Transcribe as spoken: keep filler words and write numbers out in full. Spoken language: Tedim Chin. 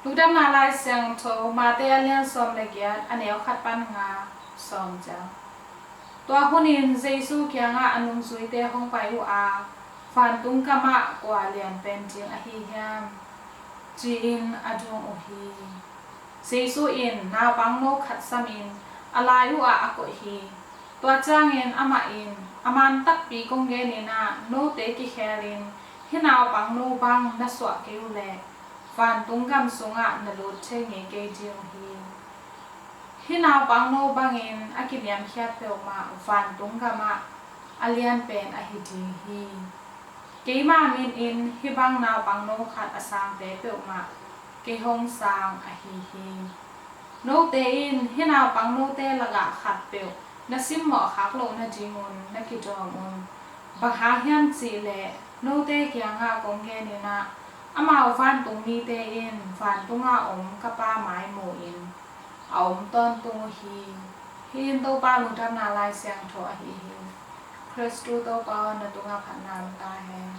Lungdamna Lai Siangtho, Mate a lian sawm le giat, a neu khat pan nga sawm ciang. Tua hunin Jesu kiangah a nungzuite hong pai uh a, "Vantung gamah kua lian pen ding ahi hiam?" ci-in a dong uh hi. Jesu in naupangno khat samin a lai uh ah a koih hi. Tua ciangin amah in, "A man takpi kong genin ah, note kikhelin hih naupangno bang na suah kei uh leh vantung gam sungah na lut thei ngei kei ding uh hi. Hih naupangno bangin a kiniamkhiat peuhmah vantung gamah a lianpen ahi ding hi. Keima minin hih bang naupangno khat a sangte peuhmah kei hong sang ahi hi. Note in hih naupangnote lakah khatpeuh na simmawh khak loh nadingun na kidawm un. Bang hang hiam cih leh note kiangah kong genin ah, amau vantung mite in vantungah om ka Pa mai mu-in a om tawntung uh hi." Hih in Topa Lungdamna Lai Siangtho ahi hi. Khristu Topa aw, na tungah phatna om ta hen.